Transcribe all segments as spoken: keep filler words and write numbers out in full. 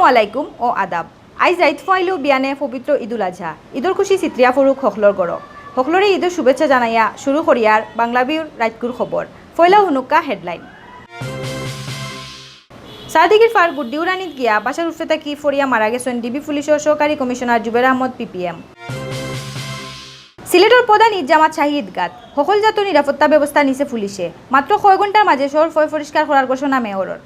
আলাইকুম ও আদাব। আইজ রাইত ফুয়াইলো বিয়ানে পবিত্র ঈদুল আজহা। ঈদর খুশি ছিতরিয়া পড়ুক হকলর ঘরো। হকলরে ঈদর শুভেচ্ছা জানাইয়া শুরু করিয়ার বাংলাভিউর রাইতকুর খবর। পয়লা হুনুক্কা হেডলাইন। চারাদিঘির ফার গুড্ডি উড়ানিত গিয়া বাসার উফরে থাকি ফড়িয়া মারা গেছইন ডিবি পুলিশর সহকারী কমিশনার জুবের আহমদ পিপিএম। সিলেটর প্রধান ঈদ জামাত শাহী ঈদগাত। হকল জাতর নিরাপত্তা ব্যবস্থা নিছে পুলিশে। মাত্র কয় ঘন্টার মাঝে শহর ফয় পরিষ্কার করার ঘোষণা মেয়রর।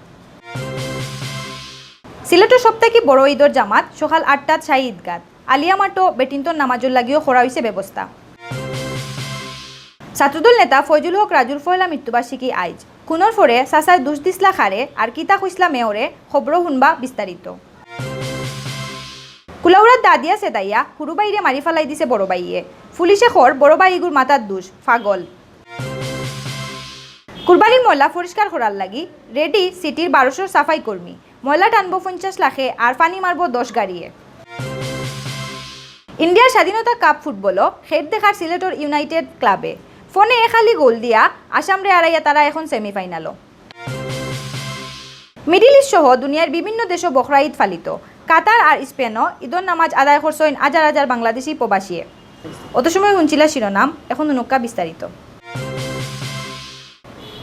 সিলেটর সব থাকি বড় ঈদর জামাত সকাল আটটাত শাহী ঈদগাত। আলিয়া মাঠো বেটিন্তর নামাজর লাগিও করা অইছে ব্যবস্থা। ছাত্রদল নেতা ফয়জুল হক রাজুর পয়লা মৃত্যুবার্ষিকী আইজ। খুনর পরে চাচায় দুষ দিছলা কারে আর কিতা কইছলা মেয়রে, খবরো হুনবা বিস্তারিত। কুলাউড়াত দা দিয়া ছেদাইয়া হুরু ভাইরে মারি ফালাই দিছে বড় ভাইয়ে। পুলিশে কর বড় ভাই ইগুর মাথাত দুষ, পাগল। কুরবানির ময়লা পরিষ্কার করার লাগি রেডি সিটির বারোশো সাফাই কর্মী। ময়লা টানবো পঞ্চাশ লাখে আর পানি মারবো দশ গাড়িয়ে। ইন্ডিয়ার স্বাধীনতা কাপ ফুটবলো খেইর দেখার সিলেটর ইউনাইটেড ক্লাবে। ফোনে একালি গোল দিয়া আসামরে আড়াইয়া তারা এখন সেমিফাইনালো। মিডিল ইস্ট সহ দুনিয়ার বিভিন্ন দেশো বখরা ঈদ পালিত। কাতার আর স্পেনও ঈদর নামাজ আদায় করছইন হাজার হাজার বাংলাদেশি প্রবাসীয়ে। অত সময় হুনছিলা শিরোনাম, এখন হুনুক্কা বিস্তারিত।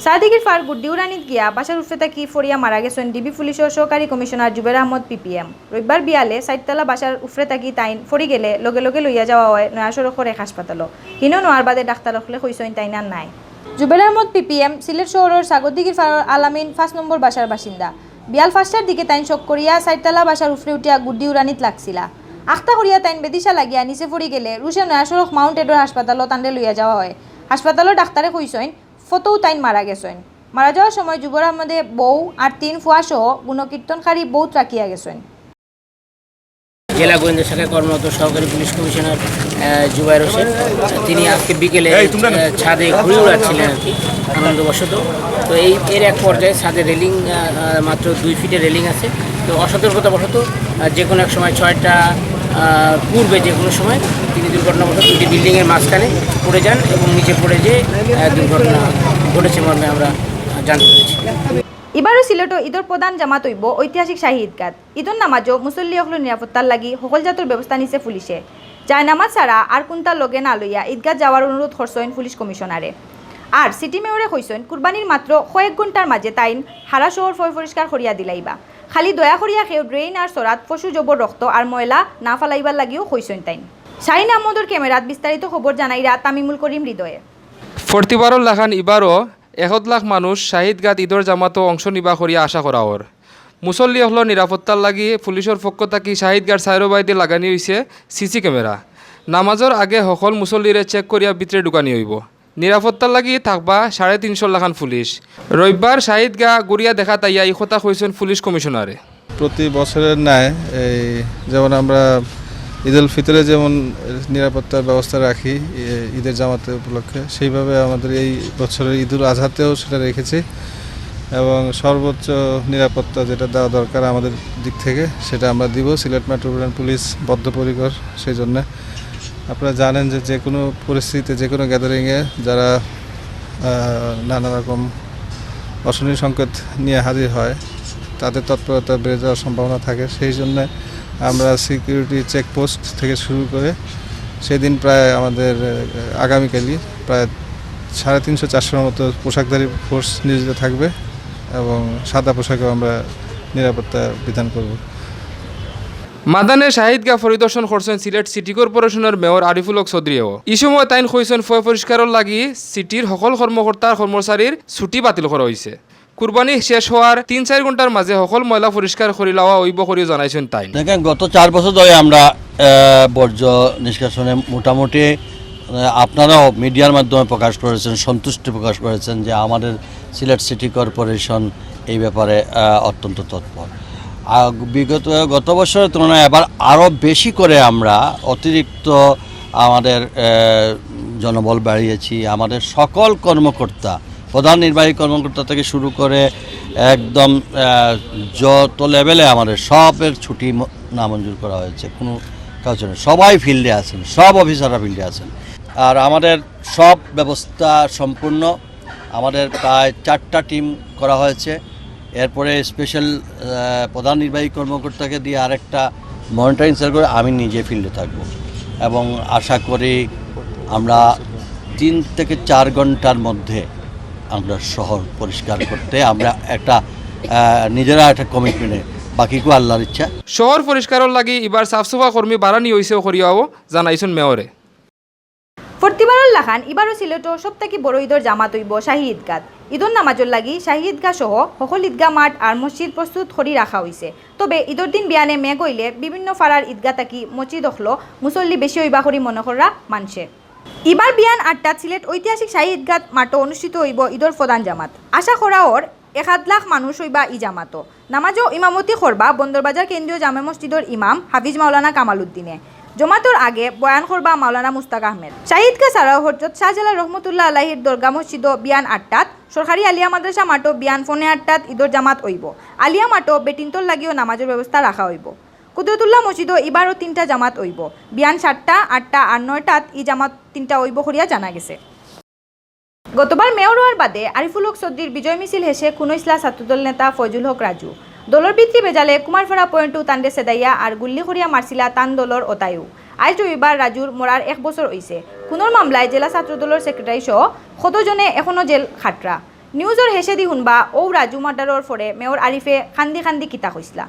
চারাদিঘির ফার গুড্ডি উড়ানিত গিয়া বাসার উফরে থাকি ফড়িয়া মারা গেছইন ডিবি পুলিশর সহকারী কমিশনার জুবের আহমদ পিপিএম। রবিবার বিয়ালে চাইরতলা বাসার উফরে থাকি তাইন ফড়ি গেলে লগে লগে লইয়া যাওয়া অয় নয়া সড়কর এক হাসপাতালো। হিনো নেওয়ার বাদে ডাক্তার অকলে কইছইন তাইন আর নাই। জুবের আহমদ পিপিএম সিলেট শহরর সাগরদিঘির ফারর আলামিন পাঁচ নম্বর বাসার বাসিন্দা। বিয়াল পাঁচটার দিকে তাইন শখ করিয়া চাইরতলা বাসার উফরে উঠিয়া গুড্ডি উড়ানিত লাগছিলা। আখতা করিয়া তাইন বেদিশা লাগিয়া নিচে ফড়ি গেলে রুশে নয়া সড়ক মাউন্ট এডর হাসপাতালো তানরে লইয়া যাওয়া অয়। হাসপাতালর ডাক্তারে কইছইন, ফতৌ তাইন মারা গেছইন। মারা যাওয়ার সময় জুবের আহমদে বউ আর তিন ফুয়া সহ গুণকীর্তনকারী বউত রাখিয়া গেছইন। জেলা গোয়েন্দা শাখায় কর্মরত সহকারী পুলিশ কমিশনার, আহ, জুবায়ের হোসেন, তিনি আজকে বিকেলে, এই, তোমরা না। আহ, ছাদে ঘুড়ি উড়াচ্ছিলেন আর কি, আনন্দবশত। তো এই, এর এক পর্যায়ে ছাদে রেলিং, আহ, আহ, মাত্র দুই ফিটের রেলিং আছে। তো অসতর্কতাবশত, আহ, যে কোনো এক সময় ছয়টা, আহ, পূর্বে যে কোনো সময় তিনি দুর্ঘটনাবশত দুটি বিল্ডিংয়ের মাঝখানে পড়ে যান এবং নিচে পড়ে যে, আহ, দুর্ঘটনা ঘটেছে মর্মে আমরা জানতে পেরেছি। ইবারও সিলেটো ঈদর প্রধান জামাত অইবো ঐতিহাসিক শাহী ঈদগাত। ঈদর নামাজও মুসল্লি অকলর নিরাপত্তার লাগি হকল জাতর ব্যবস্থা নিছে পুলিশে। জায়নামাজ ছাড়া আর কুন্তা লগে না লইয়া ঈদগাত যাওয়ার অনুরোধ করছইন পুলিশ কমিশনারে। আর সিটি মেয়রে কইছইন, কুরবানির মাত্র কয়েক ঘন্টার মাঝে তাইন হারা শহর ফয় পরিষ্কার করিয়া দিলাইবা। খালি দয়া করিয়া কেউ ড্রেইন আর সরাত পশু জবর রক্ত আর ময়লা না ফালাইবার লাগিও কইছইন তাইন। শাহিন আহমদর ক্যামেরাত বিস্তারিত খবর জানাইরা তামিমুল করিম হৃদয়ে। প্রতিবারর লাখান ইবারও একত লাখ মানুষ শাহী ঈদগাত ঈদর জামাতো অংশ নিবা করিয়া আশা করা অর। মুসল্লি অকলর নিরাপত্তার লাগি পুলিশর পক্ষ থাকি শাহী ঈদগার চাইরোবায়দি লাগানি অইছে সিসি ক্যামেরা। নামাজর আগে হকল মুসল্লিরে চেক করিয়া ভিতরে ঢুকানি অইবো। নিরাপত্তার লাগি থাকবা সাড়ে তিনশো লাখান পুলিশ। রবিবার শাহী ঈদগা ঘুরিয়া দেখাত আইয়া ই কথা কইছইন পুলিশ কমিশনারে। প্রতি বছরের ন্যায় এই যেমন আমরা ঈদ উল ফিতরে যেমন নিরাপত্তার ব্যবস্থা রাখি, এ, ঈদের জামাতের উপলক্ষে, সেইভাবে আমাদের এই বছরের ঈদ উল আজহাতেও সেটা রেখেছি এবং সর্বোচ্চ নিরাপত্তা যেটা দেওয়া দরকার আমাদের দিক থেকে, সেটা আমরা দিব। সিলেট মেট্রোপলিটন পুলিশ বদ্ধপরিকর সেই জন্যে। আপনারা জানেন যে, যে কোনো পরিস্থিতিতে, যে কোনো গ্যাদারিংয়ে যারা, আহ, নানা রকম অশনি সংকেত নিয়ে হাজির হয়, তাদের তৎপরতা বেড়ে যাওয়ার সম্ভাবনা থাকে। সেই জন্য আমরা সিকিউরিটি চেকপোস্ট থেকে শুরু করে সেদিন প্রায় আমাদের, আহ, আগামীকালই প্রায় সাড়ে তিনশো চারশোর মতো পোশাকধারী ফোর্স নিয়োজিত থাকবে এবং সাদা পোশাকেও আমরা নিরাপত্তা বিধান করব। মাদানে শাহী ঈদগা পরিদর্শন করছইন সিলেট সিটি কর্পোরেশনর মেয়র আরিফুল হক চৌধুরীয়েও। ই সময় তাইন কইছইন, ফয় পরিষ্কারর লাগি সিটির হকল কর্মকর্তা কর্মচারীর ছুটি বাতিল করা অইছে। কুরবানি শেষ হওয়ার তিন চাইর ঘন্টার মাঝে হকল ময়লা পরিষ্কার করি লওয়া অইবো করিও জানাইছইন তাইন। দেখেন, গত চার বছর ধরে আমরা, আহ, বর্জ্য নিষ্কাশনে মোটামুটি, আহ, আপনারাও মিডিয়ার মাধ্যমে প্রকাশ করেছেন, সন্তুষ্টি প্রকাশ করেছেন যে আমাদের সিলেট সিটি কর্পোরেশন এই ব্যাপারে, আহ, অত্যন্ত তৎপর। আর বিগত, গত বছরের তুলনায় এবার আরও বেশি করে আমরা অতিরিক্ত আমাদের, আহ, জনবল বাড়িয়েছি। আমাদের সকল কর্মকর্তা, প্রধান নির্বাহী কর্মকর্তা থেকে শুরু করে একদম, আহ, যত লেভেলে আমাদের সবের ছুটি ম-, নামঞ্জুর করা হয়েছে, কোনো কারোর জন্য। সবাই ফিল্ডে আছেন, সব অফিসাররা ফিল্ডে আছেন। আর আমাদের সব ব্যবস্থা সম্পূর্ণ। আমাদের প্রায় চারটা টিম করা হয়েছে। এরপরে স্পেশাল প্রধান নির্বাহী কর্মকর্তাকে দিয়ে আরেকটা মনিটরিং সেল করে আমি নিজে ফিল্ডে থাকব। এবং আশা করি আমরা তিন থেকে চার ঘন্টার মধ্যে আমরা শহর পরিষ্কার করতে আমরা একটা আহ, নিজেরা একটা কমিটমেন্টে, বাকিকে আল্লাহর ইচ্ছা। শহর পরিষ্কারর লাগি ইবার সাফ সুফা কর্মী বাড়ানি অইছে করিয়াও জানাইছইন মেয়রে। ফর্তিবারর লাখান ইবারও সিলেটও সব থাকি বড় ঈদর জামাত অইব শাহী ঈদগাত। ঈদর নামাজর লাগি শাহী ঈদগাহ সহ হকল ঈদগাহ মাঠ আর মসজিদ প্রস্তুত করি রাখা অইছে। তবে ঈদর দিন বিয়ানে মেঘ অইলে বিভিন্ন ফাড়ার ঈদগাহ থাকি মসজিদ অকলো মুসল্লি বেশি অইবা করি মনে কররা মানষে। ইবার বিয়ান আটটাত সিলেট ঐতিহাসিক শাহী ঈদগাহ মাঠও অনুষ্ঠিত অইব ঈদর প্রধান জামাত। আশা করা অর এক আধ লাখ মানুষ অইবা ই জামাতও। নামাজও ইমামতি করবা বন্দরবাজার কেন্দ্রীয় জামে মসজিদর ইমাম হাফিজ মাওলানা কামাল উদ্দিনে। জমাতর আগে বয়ান করবা মাওলানা মুস্তাক আহমেদ। শাহী ঈদগাহ ছাড়াও হজরত শাহজালাল রহমতুল্লাহ আলাইহির দরগা মসজিদও বিয়ান আটটাত, সরকারি আলিয়া মাদ্রাসা মাঠও বিয়ান পৌনে আটটাত ঈদর জামাত অইব। আলিয়া মাঠও বেটিন্তর লাগিও নামাজর ব্যবস্থা রাখা অইব। কুদরতুল্লাহ মসজিদও ইবারও তিনটা জামাত অইব। বিয়ান সাতটা, আটটা আর নয়টাত ই জামাত তিনটা অইব করিয়া জানা গেছে। গতবার মেয়র অওয়ার বাদে আরিফুল হক চৌধুরীর বিজয় মিছিল হেষে খুন অইছলা ছাত্রদল নেতা ফয়জুল হক রাজু। দলর ভিতরি বেজালে কুমারপাড়া পয়েন্টও তানরে সেদাইয়া আর গুল্লি করিয়া মারছিলা তান দলর অতায়ু। আইজ রবিবার রাজুর মরার এক বছর অইছে। খুনর মামলায় জেলা ছাত্রদলর সেক্রেটারি সহ কতজনে এখনো জেল খাটরা। নিউজর হেষেদি হুনবা অউ রাজু মার্ডারর পরে মেয়র আরিফে কান্দি কান্দি কিতা কইছলা।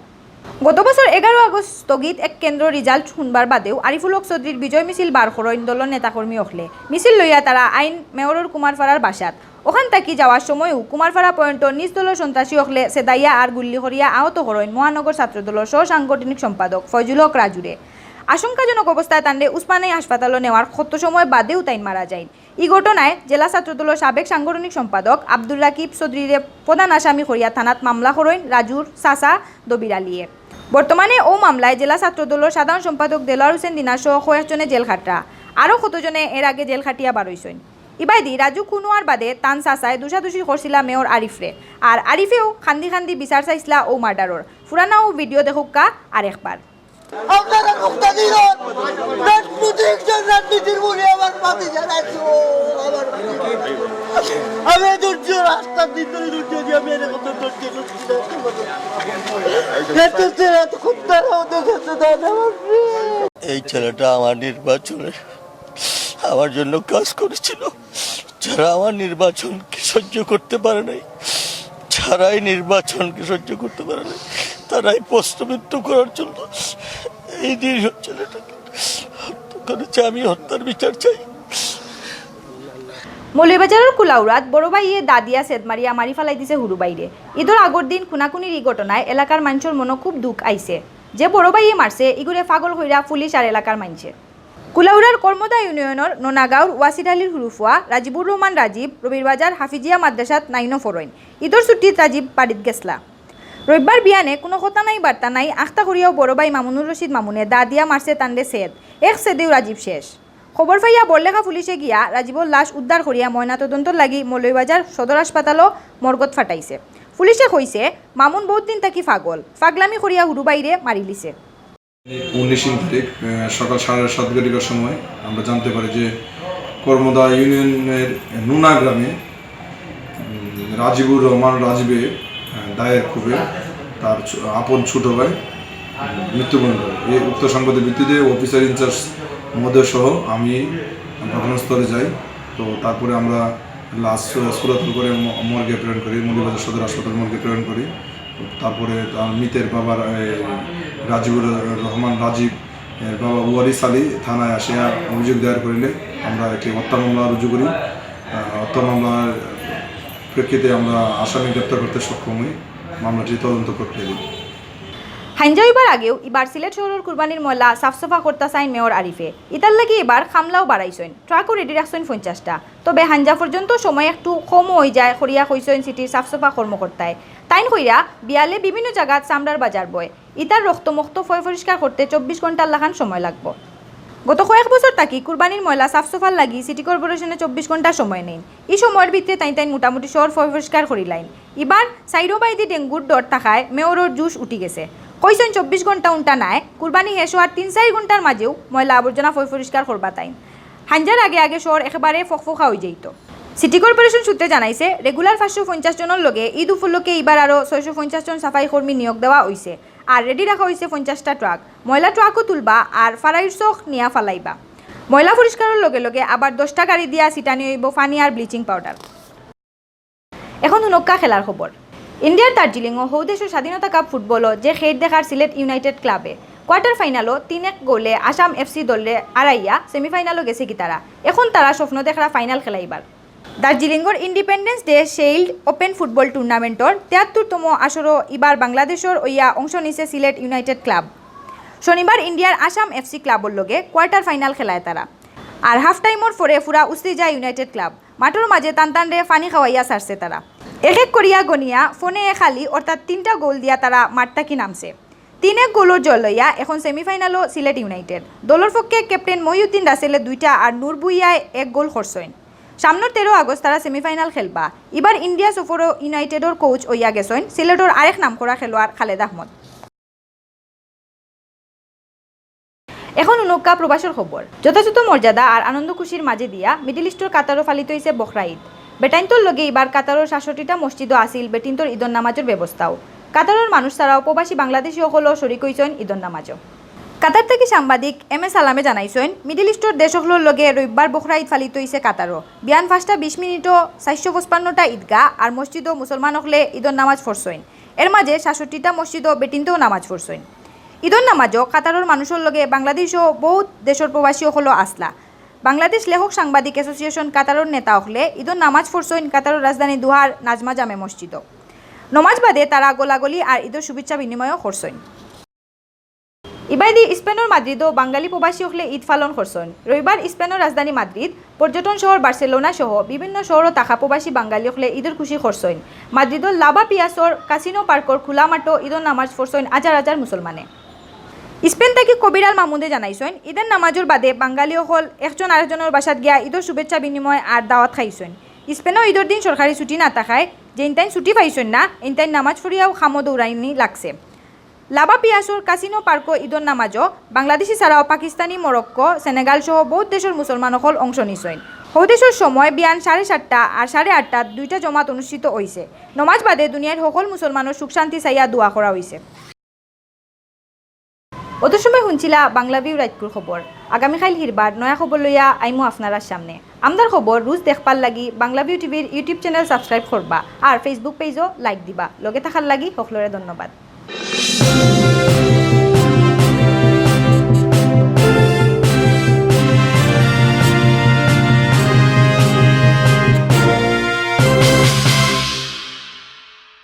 গত বছর এগারো আগস্ট স্থগিত এক কেন্দ্রর রিজাল্ট হুনবার বাদেউ আরিফুল হক চৌধুরীর বিজয় মিছিল বার করইন দলর নেতাকর্মী অকলে। মিছিল লইয়া তারা আইন মেয়রর কুমারপাড়ার বাসাত। অখান থাকি যাওয়ার সময়ও কুমারপাড়া পয়েন্টও নিজ দলর সন্ত্রাসী অকলে সেদাইয়া আর গুল্লি করিয়া আহত করইন মহানগর ছাত্রদলর সহ সাংগঠনিক সম্পাদক ফয়জুল হক রাজুরে। আশঙ্কাজনক অবস্থায় তানরে উসমানী হাসপাতালো নেওয়ার কত সময় বাদেউ তাইন মারা যাইন। ই ঘটনায় জেলা ছাত্রদলর সাবেক সাংগঠনিক সম্পাদক আব্দুর রাকিব চৌধুরীরে প্রধান আসামি করিয়া থানাত মামলা করইন রাজুর চাচা দবির আলীয়ে। বর্তমানে অউ মামলায় জেলা ছাত্রদলর সাধারণ সম্পাদক দেলোয়ার হোসেন দিনার সহ কয়েকজনে জেল খাটরা। আরও কতজনে এর আগে জেল খাটিয়া বারইছইন। ইবায়দি রাজু খুন অওয়ার বাদে তান চাচায় দুষাদুষি করছিলা মেয়র আরিফরে। আর আরিফেও কান্দি কান্দি বিচার চাইছলা অউ মার্ডারর। ফুরানা অউ ভিডিও দেখউক্কা আরেকবার। আপনারা মুক্তাদিরর, দেশ প্রতি একজন রাজনীতির মূলে আমার পাতি জানাইছো, আমার পাতি জানাইছো। আমি এই ধৈর্য, রাস্তার দিন ধরে ধৈর্য দিয়ে আমি এরকম ধৈর্য করছি না। এত ছেলে, এত কুত্তারা ওদের সাথে দাঁড়ায় আমার। এই ছেলেটা আমার নির্বাচনে আমার জন্য কাজ করেছিল, যারা আমার নির্বাচনকে সহ্য করতে পারে নাই, যারা এই নির্বাচনকে সহ্য করতে পারে নাই, তারাই প্রশ্নবিদ্ধ করার জন্য এই নিরীহ ছেলেটাকে হত্যা করেছে। আমি হত্যার বিচার চাই। মৌলভীবাজারর কুলাউড়াত বড় ভাইয়ে দা দিয়া সেদ মারিয়া মারি ফালাই দিছে হুরু ভাইরে। ঈদর আগর দিন খুনাখুনির ই ঘটনায় এলাকার মানষর মনো খুব দুখ আইছে। যে বড় ভাইয়ে মারছে, ইগুরে পাগল কইরা পুলিশ আর এলাকার মানষে। কুলাউড়ার কর্মদা ইউনিয়নর নোনাগাঁওর ওয়াসির আলীর হুরুফুয়া রাজিবুর রহমান রাজীব রবির বাজার হাফিজিয়া মাদ্রাসাত নাইনো পড়ইন। ঈদর ছুটিত রাজীব বাড়িত গেছলা। রবিবার বিয়ানে কুনু কথা নাই বার্তা নাই আখতা করিয়াউ বড় ভাই মামুনুর রশিদ মামুনে দা দিয়া মারছে তানরে সেদ। এক সেদেউ রাজীব শেষ। খবর পাইয়া বড়লেখা পুলিশে গিয়া রাজীবর লাশ উদ্ধার করিয়া ময়নাতদন্তর লাগি মৌলভীবাজার সদর হাসপাতালো মর্গত ফাটাইছে। পুলিশে কইছে, মামুন বউত দিন থাকি পাগল, পাগলামি করিয়া হুরু ভাইরে মারিলিছে। উনিশ তারিখ, আহ, সকাল সাড়ে সাত ঘটিকার সময় আমরা জানতে পারি যে কর্মদা ইউনিয়নের নুনা গ্রামে, উম, রাজিবুর রহমান রাজীবে, আহ, দায়ের ক্ষোভে তার ছ-, আপন ছোট ভাই মৃত্যুবরণ করে। এই উক্ত সংবাদের ভিত্তিতে অফিসার ইনচার্জ মহোদয় সহ আমি ঘটনাস্থলে যাই। তো তারপরে আমরা লাশ সুরাতল করে ম-, মর্গে প্রেরণ করি, মৌলভীবাজার সদর হাসপাতাল মর্গে প্রেরণ করি। তারপরে তার মৃতের বাবার, এ, রাজিবুর রহমান রাজীব, এর বাবা ওয়ারিস আলী থানায় আসিয়া অভিযোগ দায়ের করিলে আমরা একটি হত্যা মামলা রুজু করি। আহ, হত্যা মামলার প্রেক্ষিতে আমরা আসামি গ্রেপ্তার করতে সক্ষম হই। মামলাটি তদন্ত প্রক্রিয়াধীন। হাইঞ্জা অইবার আগেউ ইবার সিলেট শহরর কুরবানির ময়লা সাফ-সফা করতা চাইন মেয়র আরিফে। ইতার লাগি ইবার কামলাও বাড়াইছইন, ট্রাকও রেডি রাখছইন পঞ্চাশটা। তবে হাইঞ্জা পর্যন্ত সময় একটু কমও অইযায় করিয়া কইছইন সিটির সাফ-সফা কর্মকর্তায়। তাইন কইরা বিয়ালে বিভিন্ন জাগাত চামড়ার বাজার বয়। ইতার রক্তমুক্ত ফয় পরিষ্কার করতে চব্বিশ ঘন্টার লাখান সময় লাগবো। গত কয়েক বছর থাকি কুরবানির ময়লা সাফ-সফার লাগি সিটি কর্পোরেশনে চব্বিশ ঘন্টা সময় নেইন। ই সময়র ভিতরে তাইন তাইন মোটামুটি শহর ফয় পরিষ্কার করিলাইন। ইবার চাইরোবায়দি ডেঙ্গুর ডর থাকায় মেয়রর জুশ উঠি গেছে। কইছইন চব্বিশ ঘন্টা উনটা নায়, কুরবানি শেষ অওয়ার তিন চাইর ঘন্টার মাঝেউ ময়লা আবর্জনা ফয় পরিষ্কার করবা তাইন। হাইঞ্জার আগে আগে শহর একেবারে ফকফকা অইযাইতো। সিটি কর্পোরেশন সূত্রে জানাইছে, রেগুলার পাঁচশো পঞ্চাশ জনর লগে ঈদ উপলক্ষে ইবার আরও ছয়শো পঞ্চাশ জন সাফাই কর্মী নিয়োগ দেওয়া অইছে। আর রেডি রাখা অইছে পঞ্চাশটা ট্রাক। ময়লা ট্রাকও তুলবা আর ফারাইর চখ নিয়া ফালাইবা। ময়লা পরিষ্কারর লগে লগে আবার দশটা গাড়ি দিয়া ছিটানি অইবো পানি আর ব্লিচিং পাউডার। এখন হুনউক্কা খেলার খবর। ইন্ডিয়ার দার্জিলিংও হউ দেশর স্বাধীনতা কাপ ফুটবলও যে খেইর দেখার সিলেট ইউনাইটেড ক্লাবে। কোয়ার্টার ফাইনালও তিন এক গোলে আসাম এফসি দলরে আড়াইয়া সেমিফাইনালও গেছেগি তারা। এখন তারা স্বপ্ন দেখরা ফাইনাল খেলাইবার। দার্জিলিংর ইন্ডিপেন্ডেন্স ডে শেইল্ড ওপেন ফুটবল টুর্নামেন্টর তেয়াত্তরতম আসরও ইবার বাংলাদেশর অইয়া অংশ নিছে সিলেট ইউনাইটেড ক্লাব। শনিবার ইন্ডিয়ার আসাম এফসি ক্লাবর লগে কোয়ার্টার ফাইনাল খেলায় তারা। আর হাফ টাইমর পরে পুরা উছলি যায় ইউনাইটেড ক্লাব। মাঠর মাঝে তান তানরে পানি খাওয়াইয়া ছাড়ছে তারা। এক এক করিয়া গনিয়া ফোনে খালি অর্থাৎ তিনটা গোল দিয়া তারা মাঠ থাকি নামছে। তিন এক গোলর জয় লইয়া এখন সেমিফাইনালও সিলেট ইউনাইটেড। দলর পক্ষে ক্যাপ্টেন মহিউদ্দিন রাসেলে দুইটা আর নূর ভুঁইয়ায় এক গোল করছইন। সামনর তেরো আগস্ট তারা সেমিফাইনাল খেলবা। ইবার ইন্ডিয়া সফরও ইউনাইটেডর কোচ অইয়া গেছইন সিলেটর আরেক নামকরা খেলোয়াড় খালেদ আহমদ। এখন হুনউক্কা প্রবাসর খবর। যথাযথ মর্যাদা আর আনন্দ খুশির মাঝে দিয়া মিডল ইস্টর কাতারও পালিত অইছে বখরা ঈদ। বেটাইন্তর লগে ইবার কাতারর সাতষট্টিটা মসজিদও আছিল বেটিন্তর ঈদর নামাজর ব্যবস্থাও। কাতারর মানুষ ছাড়াও প্রবাসী বাংলাদেশি অকলও শরিক অইছইন ঈদর নামাজও। কাতার থাকি সাংবাদিক এম এ সালামে জানাইছইন, মিডল ইস্টর দেশ অকলর লগে রবিবার বখরা ঈদ পালিত অইছে কাতারও। বিয়ান পাঁচটা বিশ মিনিটও চারশো পঁচপান্নটা ঈদগাহ আর মসজিদও মুসলমান অকলে ঈদর নামাজ পড়ছইন। এর মাঝে সাতষট্টিটা মসজিদও বেটিন্তও নামাজ পড়ছইন। ঈদর নামাজও কাতারর মানুষর লগে বাংলাদেশও বউত দেশর প্রবাসী অকলও আছলা। বাংলাদেশ লেখক সাংবাদিক অ্যাসোসিয়েশন কাতারর নেতা অকলে ঈদর নামাজ পড়ছইন কাতারর রাজধানী দোহার নাজমা জামে মসজিদও। নমাজ বাদে তারা গোলাগলি আর ঈদর শুভেচ্ছা বিনিময়ও করছইন। ইবাদি স্পেনর মাদ্রিদও বাঙালি প্রবাসী অকলে ঈদ পালন করছইন। রবিবার স্পেনর রাজধানী মাদ্রিদ, পর্যটন শহর বার্সেলোনা সহ বিভিন্ন শহরও থাকা প্রবাসী বাঙালি অকলে ঈদর খুশি করছইন। মাদ্রিদর লাভা পিয়াসর কাসিনো পার্কর খোলা মাঠও ঈদর নামাজ পড়ছইন হাজার হাজার মুসলমানে। স্পেন থাকি কবির আল মামুদে জানাইছইন, ঈদর নামাজর বাদে বাঙালি অকল একজন আরেকজনর বাসাত গিয়া ঈদর শুভেচ্ছা বিনিময় আর দাওয়াত খাইছইন। স্পেনও ঈদর দিন সরকারি ছুটি না থাকায় যেইনতাইন ছুটি পাইছইন না, এইনতাইন নামাজ পড়িয়াও কামো দৌড়ানি লাগছে। লাভা পিয়াসর কাসিনো পার্কও ঈদর নামাজও বাংলাদেশি ছাড়াও পাকিস্তানি, মরক্কো, সেনেগাল সহ বউত দেশর মুসলমান অকল অংশ নিছইন। হউ দেশর সময় বিয়ান সাড়ে সাতটা আর সাড়ে আটটাত দুইটা জমাত অনুষ্ঠিত অইছে। নমাজ বাদে দুনিয়ার হকল মুসলমানর সুখ শান্তি চাইয়া দোয়া করা অইছে। অত সময় হুনছিলা বাংলা ভিউ রাইতকুর খবর। আগামীকাইল হিরবার নয়া খবর লইয়া আইমু আপনারার সামনে। আমরার খবর রুজ দেখবার লাগি বাংলা ভিউ টিভির YouTube চ্যানেল সাবস্ক্রাইব করবা আর Facebook পেজও লাইক দিবা। লগে থাকার লাগি হকলরে ধন্যবাদ।